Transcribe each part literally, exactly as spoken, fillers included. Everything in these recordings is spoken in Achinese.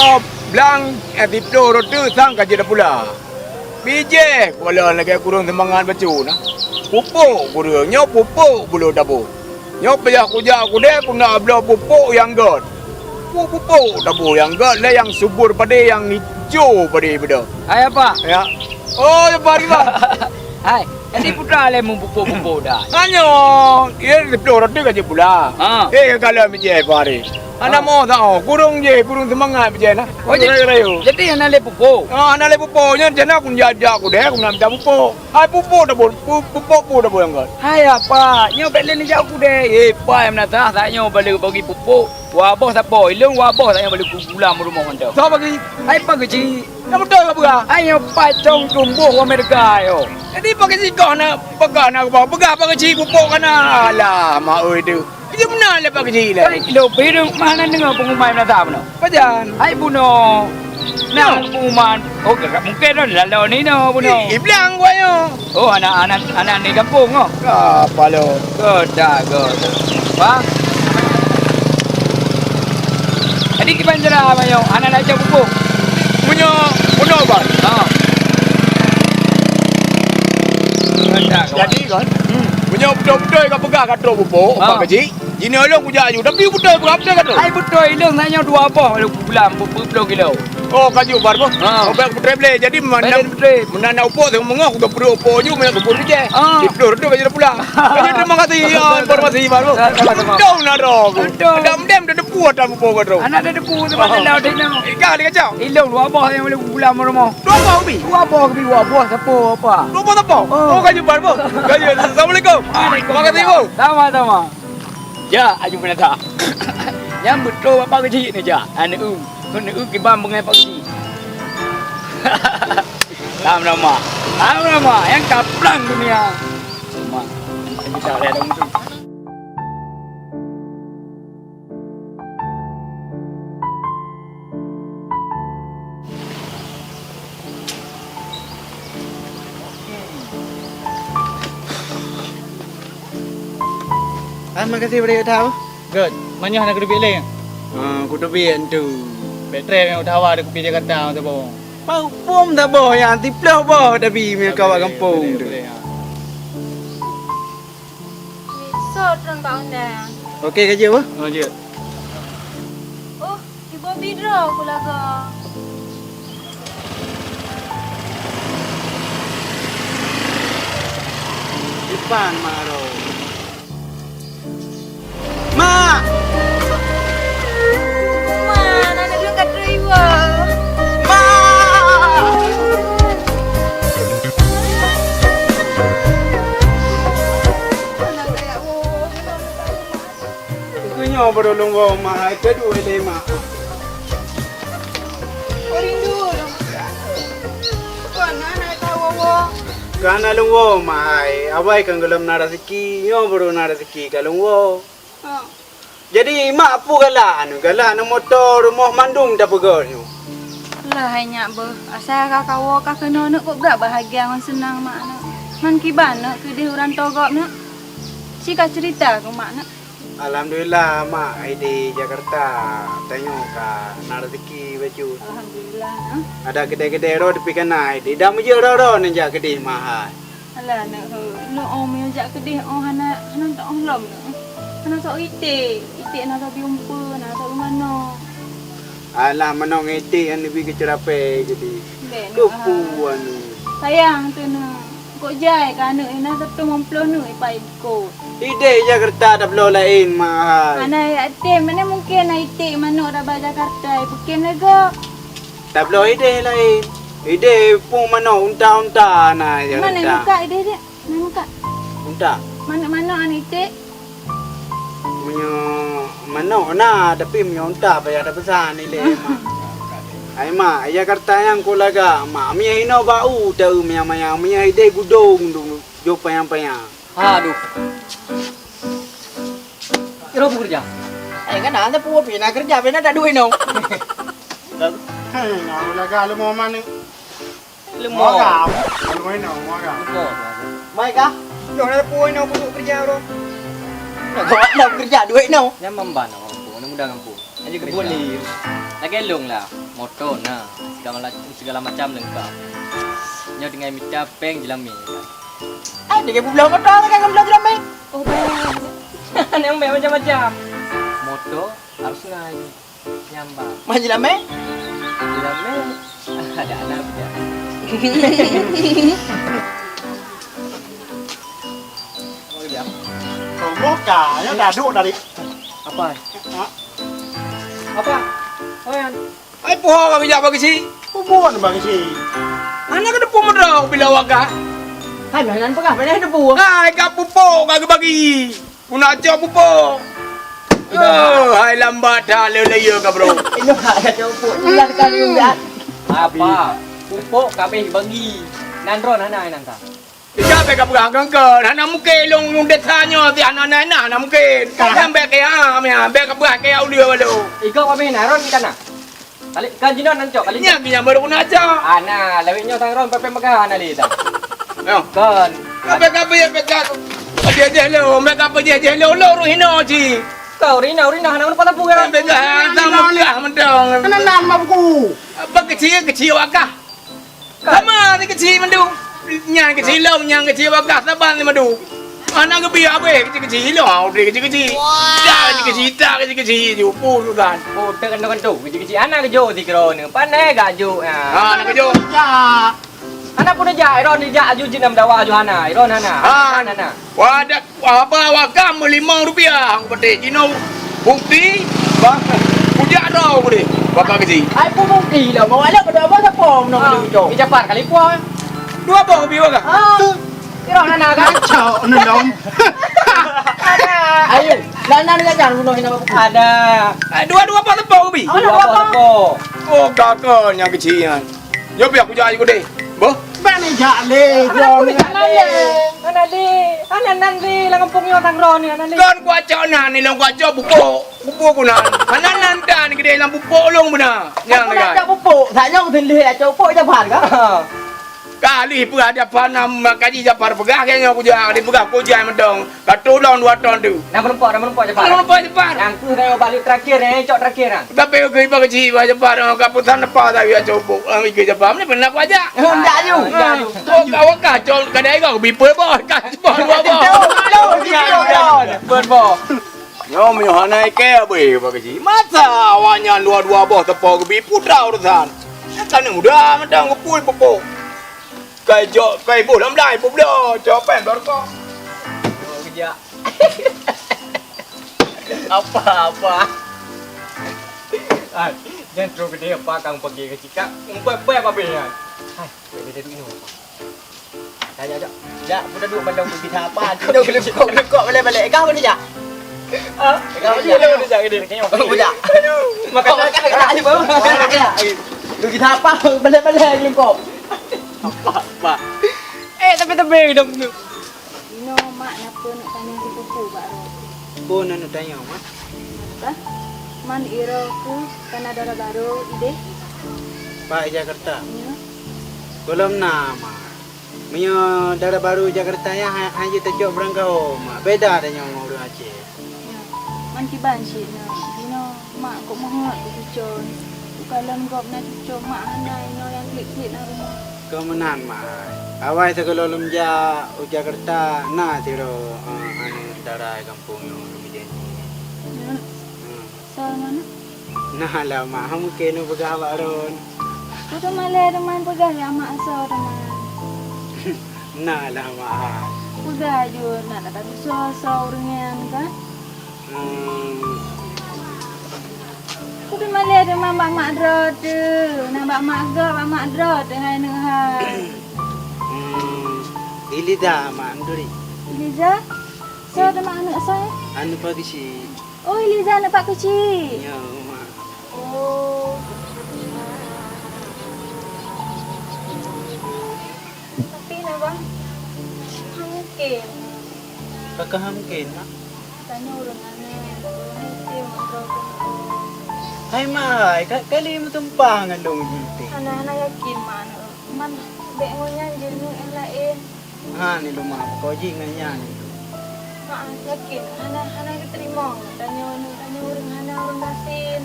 Oh, blang, eh, siploh roti sang ka jeuet pula. Bijéh kuala lagèe kureueng seumangat bacut na. Pupuk kureueng, nyoe pupuk bulo tabo. Nyoe payah kujak keudè, kuna bloe pupuk nyang gèt. Pu-, pupuk tabo nyang gèt, lé nyang subur padé, nyang ijo padé beudôh. Hai, Apa? Ya. Oh, ya, Pak Ridwan. Hai, jadi putra lé meupupuk-pupuk dah. Tanyoe, ya, siploh roti ka jeuet pula. Ha. Eh, kalau bijéh, Pak Ridwan. Hana mo sa, oh, kureueng jih, kureueng seumangat bijéh na. Oh, jadi, jadi hana lé pupuk? Ah, hana lé pupuk. Nyan jih na, kun jak-jak keudè, kun na mita pupuk. Hai, pupuk dah, Bu. Pu-, pupuk, pupuk dah, Bu, nyang gèt. Hai, Apa? Nyoe bèk lé neujak keudè. Eh, pai meunasehat, saat nyoe balik bagi pupuk. Waboh sapo, ilong waboh saat nyoe balik gula meurumoh mantong. Soe bagi? Hai, Pak Keuchik. Nyang beutôi ka peugah. Hai, nyoe pacong tumboh u Amerika, yo. Jadi, Pak Keuchik kah na peugah na, peugah Pak Keuchik pupuk ka na. Alah, mak oi, tu. Iya meunan lé Pak Keuchik lé. Hai, kilo pireung mah hana deungoe pengumuman meunasah bunoe. Pajan? Hai bunoe. Nah, pengumuman. Oh, gak mungkin tu lalu ni no bunoe. Ih, blang gua nyo. Oh, anak-anak anak ni kampung oh. Apa lo? Goda, goda. Bang. Jadi kiban cara abang nyo, anak nak cak pupuk. Punya bunoe, Bang. Ha. Goda, goda. Jadi kan, hmm, punya beutôi-beutôi ka peugah ka trok pupuk, ha, Pak Keuchik. Jinoe lôn kujak aju, tapi beutôi peugah beutôi ka tu. Hai beutôi, ilong nanya dua boh, lalu pulang, peuet puluh kilo. Oh, kaju bar boh. Ha. Oh, baik beutôi boleh. Jadi mana, mana nak upok tu mengah, aku tak perlu upok ju, mana aku perlu je. Ha. Di puluh tu kaju dah pulang. Kaju terima kasih, ya, informasi bar boh. Sama-sama. Kau nak roh. Betul. Ada mendem, ada debu, ada upok kau tu. Anak ada debu tu, macam dah ada nak. Ikan ada kacau. Ilong dua boh yang boleh pulang rumah. Dua boh kami. Dua boh kami, dua boh siapa apa? Dua boh siapa? Oh. Oh, kaju bar boh. Kaju. Assalamualaikum. Waalaikumsalam. Terima kasih, boh. Sama-sama. Jak, aju peunata. Nyang beutôi Bapak Keuchik ni, jak. Aneuk eu. Aneuk eu kiban beungai Pak Keuchik. Tam nama. Tam nama. Nyang kaplang dunia. Cuma, kita lihat dong tu. Ah, makasih bri tau. Good. Manyoh na kuteubiet lé. Ah, kuteubiet entu. Bèk trép nyang utawa ada kupi Jakarta masa boh. Pau pom dah boh ya, tipleh boh tapi mi kawan kampung tu. Boleh, boleh, boleh, ha. Soe treun bak undang? Okey, ka jeuet, boh. Oh, jeuet. Oh, ibu bidro ku laga. Ipan maro. Mak! Mak, aneuk lôn ka trok iwoe. Mak! Keu nyoe baru lôn woe, Mak, hai, keu duek lé, Mak. Oh, rindu lôn. Kon na aneuk ka woe-woe. Ka na lôn woe, Mak, hai. Awai kan gohlom na raseuki, nyoe baru na raseuki ka lôn woe. Ha. Jadi, mak peue galak, anu, galak na moto, rumoh mandum tapeugöt nyoe. Lah hai nyak beuh, asai ka kawoe ka keunoe neuk peugah bahagia ngon seunang mak neuk. Ngon kiban neuk keudeh uroe togop neuk. Ci ka cerita keu mak neuk. Alhamdulillah, mak, hai di Jakarta tanyoe ka na rezeki bacut. Alhamdulillah, ha. Ada kedai-kedai roh tapi ka na hai di. Dak meujeuet roh-roh neujak keudeh mak hai. Alah, aneuk, heu, lôn 'oh meunyoe jak keudeh 'oh hana, hana teu'oh lom, aneuk. Hana sok iték, iték na sok beuiumpeue, na sok beuimanö. Alah, manö ngon iték nyan leubeh keuceurapée jadi. Bèk, aneuk, keupeue, aneuk. Sayang teuh, aneuk. Kok jai keu aneuk, na siteumong ploh aneuk ipai likot. Ideh jak keureuta tabloe laén, mahai. Hana yatim, mana mungkin na iték manök raba Jakarta, ipeukém lé gob. Tabloe ideh laén. Ideh pung manök unta-unta na jak keureuta. Mana muka ideh dia? Mana muka? Unta. Manök-manök aneuk iték? Meunyoe manök na, tapi meunyoe unta payah tapeusan ilée, Mak. Hai, Mak, jak keureuta nyang kok lagak, Mak. Meunyoe inoe bak u taeu manyang-manyang, meunyoe ideh gudong dum jok panyang-panyang. Aduh. Iro peue keureuja? Eh, kan ada peue pih na keureuja, pih na tak duit no. Hmm, aku lagak lu mau mana? Leumo. Muagam. Leumo ino, muagam. Leumo. Mai kah? Yoh, na peue ino peuduek keureuja uroe. Nak gawat dah bekerja, duit no. Nyan mamban nak mampu, nak mudah mampu. Aja keubon li. Lagèe long lah. Moto na, segala, segala macam lengkap. Nyoe tinggai mita péng jeulamé. Ah, tinggai peubloe moto, kan peubloe jeulamé. Oh, péng. Nang bék macam-macam. Moto harus ngai. Nyambang. Mah jeulamé? Jeulamé. Ada anak bijak. Oh, iya. Kamoe ka, nyoe dah duek tadi. Apa? Ha? Apa? Oh, yan. Ai, puho ka bijak bagi si. Pubuan bagi si. Anak ka depu meudroe bila waka. Hai, meunan peugah, meunan depu. Hai, ka pupuk ka geubagi. Guna cok pupuk. Oh, hai lambat that le le ye ka, bro. Inoe hak ka cok pupuk. Iya ka lu ya. Apa? Pupuk ka beh bagi. Nan ron hana nan ka. Ika bek ka peugah kengken. Hana mungkin long long desa nyoe ti hana na na hana mungkin. Kan bek ke am ya, bek ka peugah ke ulia balu. Ika ka beh na ron di kana. Kali kan jinan nan cok kali. Nyan nyang baru kena cok. Ana, lawét nyoe sang ron pepeng peugah ana le dah. Nyoh. Kan. Apa ka payah pegang? Dia dia lo, mereka apa dia dia lo lo ruhino ji. Kau rina rina hana mana patah pura. Pegang sama pegang mendong. Kena nan mah buku. Apa kecil kecil wakah. Sama ni kecil mandum. Nyan kecil long, nyan kecil wakah saban ni madu. Anak geubri abeh kecil-kecil long, ah, udeh kecil-kecil. Dah kecil-kecil, tak kecil-kecil je, pun kan. Oh, tak kena tu, kecil-kecil. Anak kejo di kerona. Pandai gak juk. Ah, anak kejo. Anak pun jak, Iron jak aju jin nam dawa aju hana. Iron hana. Ah, hana. Wadah Wah, ba wakam limong rupiah, aku petik. Jinoe bukti, bah, kujak droe aku deh, baka kesi. Ai pun bukti lah, bawa lah kedua boh sapom nong Ah, tu, Cok. Di Japar kali puah. Dua boh lebih baka. Ah, kira nana kan? Cok, nendom. Ada. Ayo, nana dengan jangan bunuh ini apa? Ada. Eh, dua-dua boh tepung lebih. Oh, dua boh tepung. Oh, kakak yang kecil kan. Nyoe piah kujak ayu keudeh. Boh. Bani jak lé, Hana jom. Kulit hana lé. Hana lé. Hana nan lé, lam gampông nyoe tang droe ni, hana lé. Kon kuacok nan, ni lôn kuacok pupuk. Pupuk ku nan. Hana nan dan keudeh lam pupuk lôn beuna. Nyang Aku nak kan. Cok pupuk. Sak nyoe keuteun lé cok pupuk Japar ka? Ha. Kali peuah Japar nam kaji Japar peugah, kaya nyoe kujak, dipeugah kujak mantong. Ka tulông dua ton tu. Dah meureumpok, dah meureumpok Japar. Meureumpok Japar. Nyang tu dah balik terakhir, nyang cok terakhir ah. Tapi keu iba keuci iba Japar, ka peusan lepas dah ya cobok. Ah, ikeu Japar ni pernah ku ajak. Ndak aju. Ah, ndak aju. Oh, ka wakah cok kadai kau bi peuet boh, ka boh dua boh. Betul, betul, betul. Peuet boh. Nyoe meunyoe hana ikei abéh iba keuci. Masa awak nyan dua-dua boh teupok geubi putra urusan. Kan muda mantong geupui pupuk. Kai jok, kai boh lam dai publoe, cok pen barokok. Oh, kejak. Apa, apa? Ah, jangan terus gede apa kang pergi ke cikak. Empat, empat apa ya? Hai, boleh jadi ini apa? Tanya, Cok. Jak, udah duduk bandung pergi siapa? Udah gelukok-gelukok balik-balik. Kau ni, Jak? Ah, kau ni, Jak? Udah, udah, Jak, gini. Kau, Jak. Aduh, makan Kau makan tak ada aja, Bang. Pergi siapa? Balik-balik gelukok. Apa, apa? Eh, tapi-tapi dong tu. Inoe mak napa nak tanya si Pupu bak Ro? Peue na neutanyong, Mak? Bah, man Iro keuh kana dara barô idéh? Bak Jakarta? Nyo. Gohlom na, Mak. Meunyoe dara barô Jakarta nyan ha-, hana jeuet tacok beurangkaho, Mak. Beda tanyoe ngon ureueng Aceh. Nyo. Man kiban cit nyoe. Jinoe mak kok meuheuet keu cucoe. Ukalon gob na cucoe mak hana inoe nyang klik-klik na rumoh. Keu meunan, Mak. Awai sigohlom jak u Jakarta na sidroe, eh, aneuk dara gampông nyoe geumeujanji. Nyoe. Hmm. Soe meunan? Nah lah, Mak, han mungken neupeugah bak droen. Peue teuma lé teuma peugah ya mak asoe teuma? Nah lah, Mak. Peugah ju nak tadusoe-soe ureueng nyan kan? Hmm. Peue teuma lé teuma bak mak droe teuh, na bak mak gob, bak mak droe teuh hai neuh hai. Hmm. Iliza, Mak, Anduri. Iliza? Soe teuma aneuk soe? Aneuk Pak Geuchik. Oh, Iliza aneuk Pak Geuchik. Ya, Mak. Oh. Tapi na, Bang, han mungken. Pakon han mungken, Mak? Tanyoe ureueng aneuëk, ureueng yatim, ureueng miskin. Hai, Mak, hai, ka-, kali meutumpah ngon lôn yatim. Hana, hana yakin, Mak, aneuk. Man, bék ngon nyan jeuet ngon nyang laén. Ha, ni lôn mak, beuko jih ngon nyan. Mak, yakin hana, hana geuteurimong. Tanyoe, tanyoe ureueng hana ureueng gasien.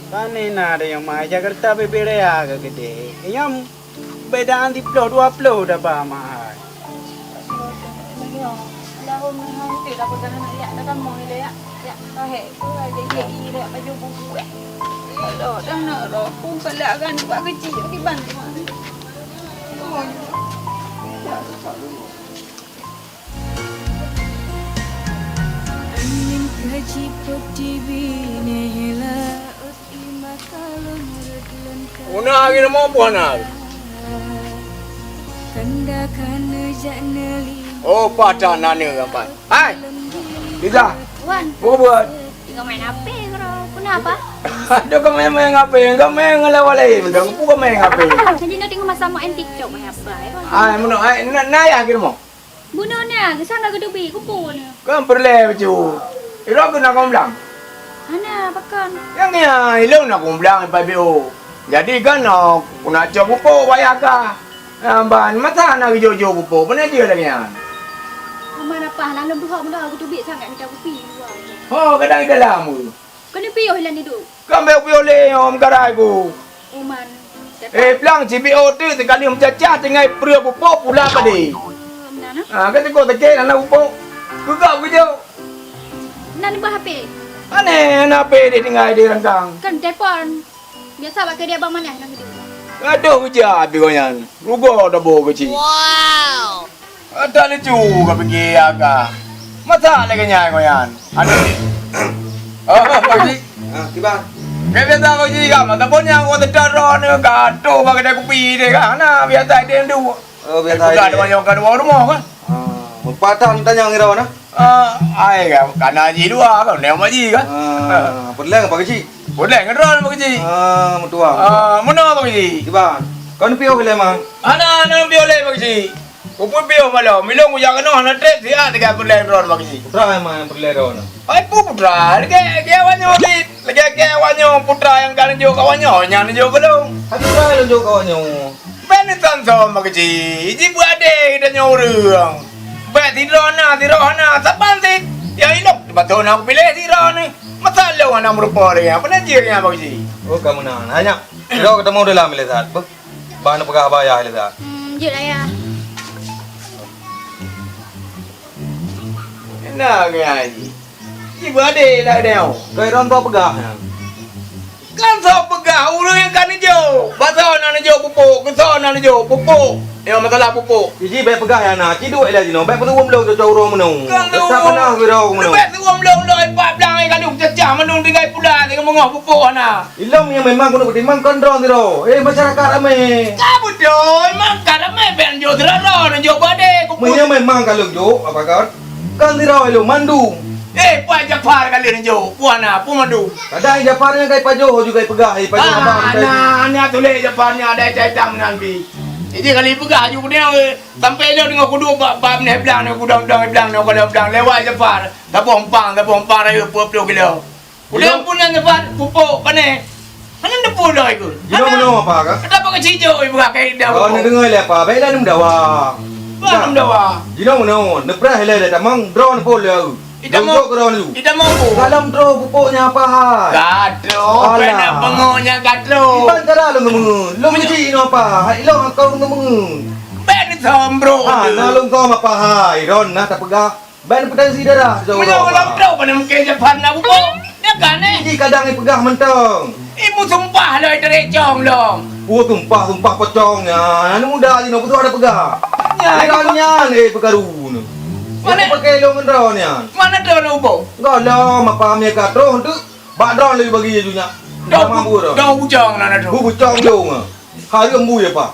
Pane na tanyoe, Mak, Jakarta bubé raya ka keudeh. Ingat Beda siploh dua ploh daba mahai. Lom hantu dah peugah aneuk yak, dah kamoe ilée yak. Yak, kahek tu aja je i yak baju bubu eh. Kalau dah nak roh pun kalau akan buat kecil kiban tu. Oh, ya. Ya, susah dulu. Angén ka jipot di binéh laôt, i mata lôn rot lôn ka. Una angén rumoh buah na. Kanda ka neujak neuli. Oh, patah nane gampai. Hai. Liza. Wan. Buat. Tinggal main H P kau. Kenapa? Ada kau main-main H P, kau main ngon lawan lain, mendang aku kau main H P. Jadi nak tengok masa main TikTok main apa ya? Ai, meno, ai, na, na ya kira mau. Bunoe na, geusanggah geuteubiet, kupeue na? Kan peureulée bacut. Ilong keuh na kumblang? Hana, pakon? Nyang nyan, ilong na kumblang ipai B O. Jadi kan, oh, kuna cok pupuk wayah ka. Nyang ban, masa na geujok-jok pupuk, beuna jeuet lagée nyan. Aman apa, lalu duhok meunoe geuteubiet sangat mita kupi di luwa. Oh, kadang di dalam tu. Keuneuk piôh ilan iduek? Kan bèk piôh lé nyoe meugarai ku. Uman. Eh, blang, C B O teuk sekali meucacah tinggai peureuet pupuk pula padé. Oh, meunan, ah? Ah, kan teuk sakét hana pupuk. Keu gop keu jok. Nan bah H P? Aneh, hana H P deh tinggai di rangkang. Kan telepon. Biasa bak keudè abang manah nang hidup. Gadoh keujak abis gobnyan. Rugoe dabô keuchik. Wow! Ata lucu ka pike ya ka. Masa lagèe nyan gobnyan? Aneuk ni. Oh, Pak Cik. Ah, kiban. Kayak biasa Pak Cik ka, mata pun nyang gua tedak roh ni ka tu bak kedai kupi deh ka. Nah, biasa dia tu. Oh, biasa. Bukan dia. Ada banyak kan dua rumah kan? Ah, meupat tanyong ngira na? Ah, ai ka, kana ji dua kan, neu maji kan? Ah, peureulèe Pak Cik. Peureulèe ngon droe Pak Cik. Ah, meutuah. Ah, meunoe Pak Cik. Kiban. Kon piôh lé mang. Ana, ana piôh lé Pak Cik. Kupeupiôh malam, milong kujak keunoe hana trép siat tiga peureulèe droe Pak Cik. Putra memang peureulèe droe. Ai pu putra, lagèe, lagèe awak nyoe dit, lagèe, lagèe awak nyoe putra nyang ka neujok awak nyoe, nyan neujok keu lôn. Hai putra lôn jok awak nyoe. Bèk neusom-som Pak Cik, jibeuadé geutanyoe ureueng. Bèk sidroe na, sidroe hana, saban cit. Ya ilong, patô na kupiléh sidroe ni. Masa lôn hana meurupa lé nyan, peue na jih nyan Pak Cik? Oh, ka meunan. Hai nyak, sidroe geutanyoe dalam lé that. Beuh, bah neupeugah haba yah lé that. Hmm, jeuet ayah. Enak nyan jih. Ibu adé lah dia. Keu droe peugah nyan. Kan soe peugah ureueng nyang ka neujok. Bak soe na neujok pupuk, keu soe na neujok pupuk. Nyoe masalah pupuk. Iji bèk peugah nyang na, ci duek ilèe jinoe, bèk peutuwôm lôn cocok uroe meunoe. Kan tu. Bèk tuwôm lôn lôn ipat blang ai kandong cacah mandum tinggai pula tinggai meungoh pupuk hana. Ilôn nyang memang keuneuk peutimang kon droe sidroe. Eh, masyarakat ramé. Ka beutôi, masyarakat ramé bèk neujok sidroe, neujok badé, kupuk. Meunyoe memang ka lôn jok, apa kan? Kan sidroe ilôn mandum. Eh, Pak Jafar ka lheueh neujok, puan na, peue mandum. Kadang Jafar nyan ka ipajoh, ju ka ipeugah, ipajoh abang. Ah, na, na tuléh Jafar nyan ada itam-itam meunan bi. Jadi kali ipeugah ju keudeh, eh, sampai nyoe deungoe kuduek bak, bak meunan blang, nyoe gudang blang, blang, nyoe gudang blang, lewat Jafar. Saboh umpang, saboh umpang rayeuk peuet ploh kilo. Ulôn pun nyang nyebat pupuk pané. Hana neupue lom ikôt. Jinoe meunoe apa ka? Ada apa keu cijok ibu kakak dah pupuk. Oh, neudeungoe lé apa? Baiklah neumeudawa. Bah neumeudawa. Jinoe meunoe, neupreh lé lé tamong droe neupue lé. Itamong. Jok droe laju. Itamong bu. Dalam droe pupuk nyan apa hai? Gadoh, alah. Pernah bengok nyan gadoh. Iban cara lôn ngeungeue. Lôn keuchik inoe apa? Hai lôn akau ngeungeue. Bèk neusom brok. Ha, na lôn som apa hai? Ron na tapeugah. Ban peutansi darah, meunyoe ulang trok, pane mungken Jafar na bubôk. Nyan ka neh. Ji kadang ipeugah mantong. Ibu sumpah lom, iteurek cong lom. Oh, sumpah, sumpah pocong nyan. Aneuk muda jinoe, beutôi ada peugah. Nyan. Nyan, eh, peukaru ni. Mana? Nyan pakai lôn ngon droe nyan. Mana droe lôn bubôk? Enggak lom, apa amé ka troh tu. Bak droe lagi bagi je nyak. Droe mampu droe. Droe bujang na, na droe. Bu bujang dong. Hareuem bu ya, Pak.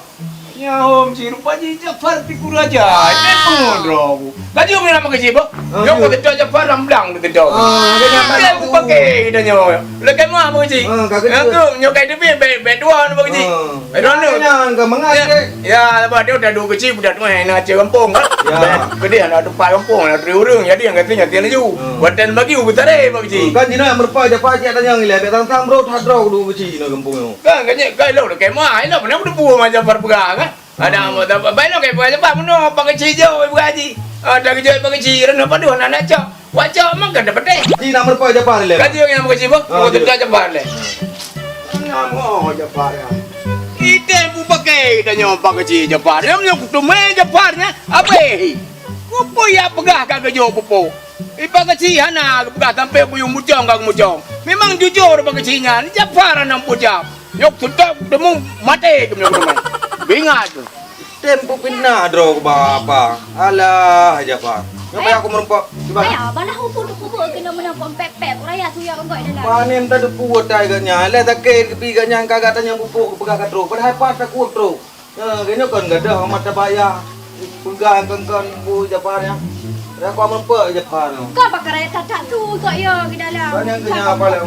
Nyoe, Cik, rupa jih Jafar Teungku Raja. Ini pengoh droe ku. Laju mina meukeujih, Bang. Ah, nyoe iya. Kau kata Jafar ramblang tu kata. Ah, dia pakai kita nyoe. Lekai mah meukeujih. Ah, ka kata. Aku nyoe kai tepi baik, baik dua ni meukeujih. Ah. Baik dua ni. Nyan ka mangat. Ya, ya, lepas dia dah dua kecil, budak tu main nak cek kampung kan. Ya. Baik, pedih anak tempat kampung, nak teri urung. Jadi yang katanya tiada laju. Hmm. Buatan bagi ubus tadi, Bang Cik. Kan jinoe merupa Jafar cek tanya ngilai. Baik tang-tang bro, tak droe dua kecil jinoe kampung nyoe. Kan, kan, kan, lo, lekai mah. Lo, mana boleh buat macam Jafar pegang kan? Ada apa? Baik lah, kayak apa? Cepat bunuh, Pak Kecil jauh, Ibu Haji. Ah, dah kejauh, Pak Kecil, rendah paduh, nak, nak cok. Wak cok, makan dah petai. Ji nak merupakan Japar leh. Kaji yang Pak Kecil, bah? Ah, oh, ya. Tidak Japar leh. Nama Japar ya? Item bu pakai dah nyoe Pak Kecil Japar. Yang punya kutumai Japar nya. Apa? Kupu ya peugah ka kejauh pupu. Ipak keuchik hana geupeugah sampoe buyong mucong ka geumucong. Memang jujur bak keuchik nyan, Japar hana meuucap. Yok seutôt teumong maté keumeunyoe teumong. Beuingat keuh. Tem peupinah droe keu bapa. Alah, Japar. Nyoe payah aku meureumpok. Cuba. Ayah, bana hukun tu kubur kena menang pom pepek, raya tuya enggak dalam. Panen tadi puwet tai geuh nyan. Alah sakét keupi geuh nyan ka gata nyang pupuk geupeugah ka trok. Padahai pat takot trok. Ya, kena kon gadoh amat tabaya. Peugah kon-kon bu Japar nyan. Dah kau meureumpok Japar nyoe. Ka pakara tak tu kok yo di dalam. Banyak kena apa lah.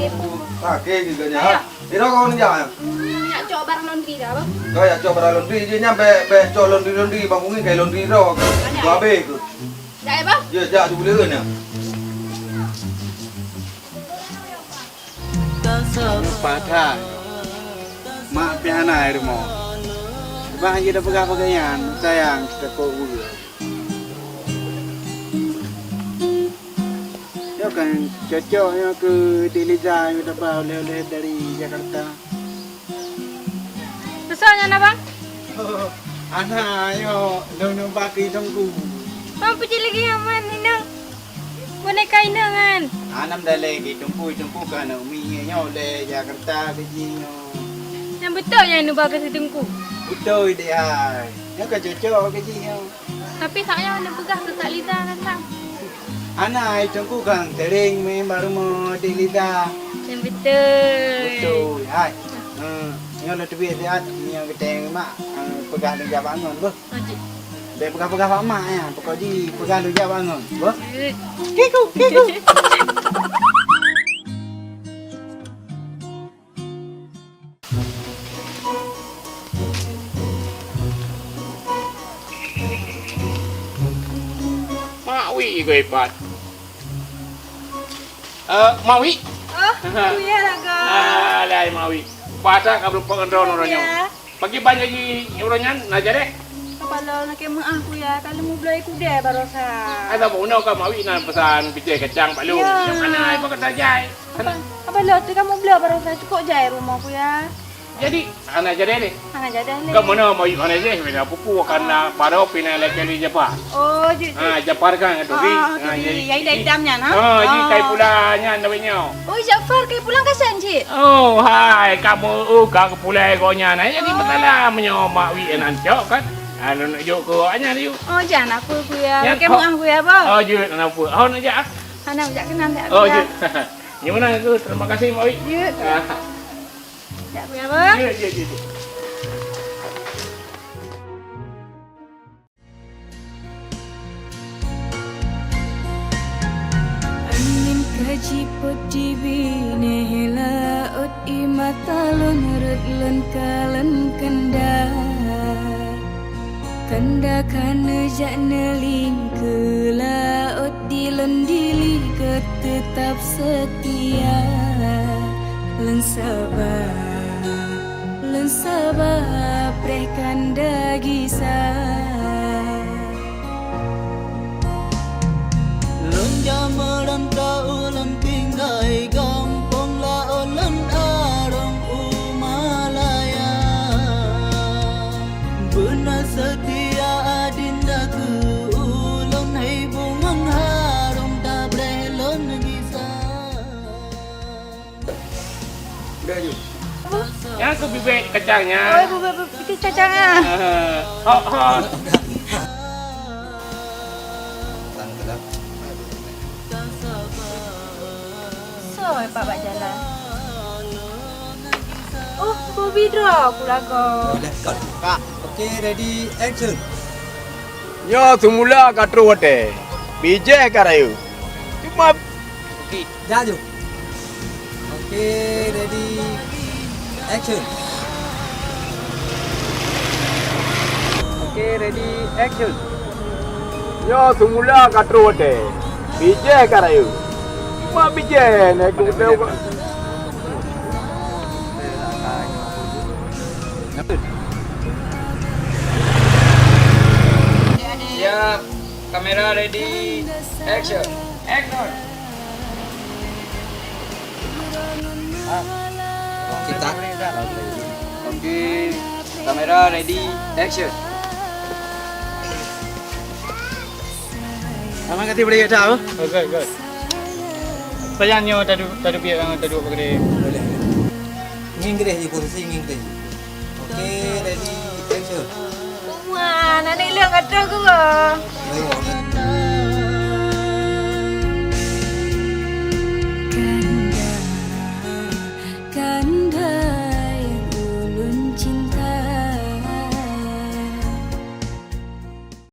Pakai juga nya. Ayah. Tidak kau ni jan. Hmm, nak cok barang laundry dah, Bang. Kau ya cok barang laundry je nya, bek, bek cok laundry, laundry, Bang Umi kai laundry dah. Banyak. Kau habis ke? Dah ya, Bang? Ya, jak dulu nya. Lupa that. Mak pih hana i rumoh. Bah, jeuet peugah bagaih nyan, sayang, takot beugét. Nyoe kan cocok nyoe keu Dek Liza nyang taba oleh-oleh dari Jakarta. Soe nyan, Abang? Hana, nyoe lôn nyoe bak keu Teungku. Bang, peue cit lagèe nyan man inong? Boneka inong nyan. Hana meudalèe keu Teungku, Teungku keu aneuk umi nyoe lé Jakarta keu jih nyoe. Nyan beutôi nyan neuba keu si Teungku? Beutôi deh hai. Nyoe ka cocok keu jih nyoe. Tapi sak nyoe neupeugah keu Kak Liza kan, Bang? Hana, hai Teungku kan sering main bak rumoh Dek Liza. Nyan beutôi. Beutôi hai. Eh, nyoe lôn teubiet siat, nyoe geuteng mak, eh, peugah lôn jak bak ngon, beuh. Oh, jeuet. Bèk peugah-peugah bak mak nyan, pokok jih peugah lôn jak bak ngon, beuh. Jeuet. Kiku, kiku. Mak Wik ikôt ipat. Eh, Mak Wik? Oh, Kuya Laga. Alah, Mak Wik. Pasai ka beureumpok ngon droeneuh uroe nyoe. Kuya. Pakriban gaji uroe nyan, na jadeh? Kapalo na keu meuah, Kuya. Ka lheueh meubloe keudè baroesa. Ai, saboh unoe ka Mak Wik na peusan picèh kacang bak lôn. Ya. Nyang mana ai pakat tajai? Apa, apa lôn teuka meubloe baroesa, cukôp jai rumoh, Kuya. Jadi, hana jadeh lé? Hana jadeh lé. Ka meunan Mak Wik hana jadeh, pih na pupu, ka na baroe pih na lagèe Japar. Oh, jeuet, jeuet. Ha, Japar kan, tu, ah, tu, ha, jadi, jadi, yang hitam-hitam nyan, ha? Ha, jadi, ah, kai pula nyan, tapi nyoe. Oh, Japar, kai pulang kasian cit. Oh, hai, kamu, oh, ka pulai kok nyan. Jadi, oh, masalah meunyoe Mak Wik nan cok kan. Anu nak jok ke awak nyan, yuk. Oh, jan apa, Kuya. Nyan, pakai oh, muah, Kuya, apa? Oh, jeuet, hana apa. Oh, nak jak, ah? Hana, jak keunan, jak, oh, Kuya. Jeuet. Nyoe meunan, terima kasih, Mak Wik. Jeuet. Ah. Jak, Kuya, apa? Jeuet, jeuet, jeuet, jeuet. Angén ka jipot di binéh laôt, i mata lôn rhot lôn kalon keunda. Keunda ka neujak neulingkeue laôt, di lôn dili gét teutab seutia. Lôn saba. Lôn saba preh kanda gisa. Lôn jameurantau lôn tinggai gampông laôt lôn arông u Malaya. Beuna seutia adinda keu ulôn hai bungong harôm tabreh lôn gisa. Udah, Ju. Nyan keuh bibit kacang nyan. Oh, bibit, bibit kacang, ah. Eh, ho, ho. Soe, Pak, bak jalan? Oh, Bobby droe ku lagoe. Kak, oke, ready, action. Nyoe seumula ka troh watèe. Bijèh ka rayeuk. Cuma oke. Jak ju. Oke, ready, action. Oke, ready, action. Nyoe seumula ka troh watèe. Bijèh ka rayeuk. Cuma bijèh nèh. Oke. Oke, ready, action. Siap, kamera ready, action. Action. Kita. Oke, kamera ready, action. Aman kati boleh tak apa? Oh, good, good. Payah nyoe tadu tadu biar yang tadu apa kena. Ngieng keudeh je posisi ngieng keudeh. Oke, ready, action. Wah, aneuk lôn ka troh geuwoe.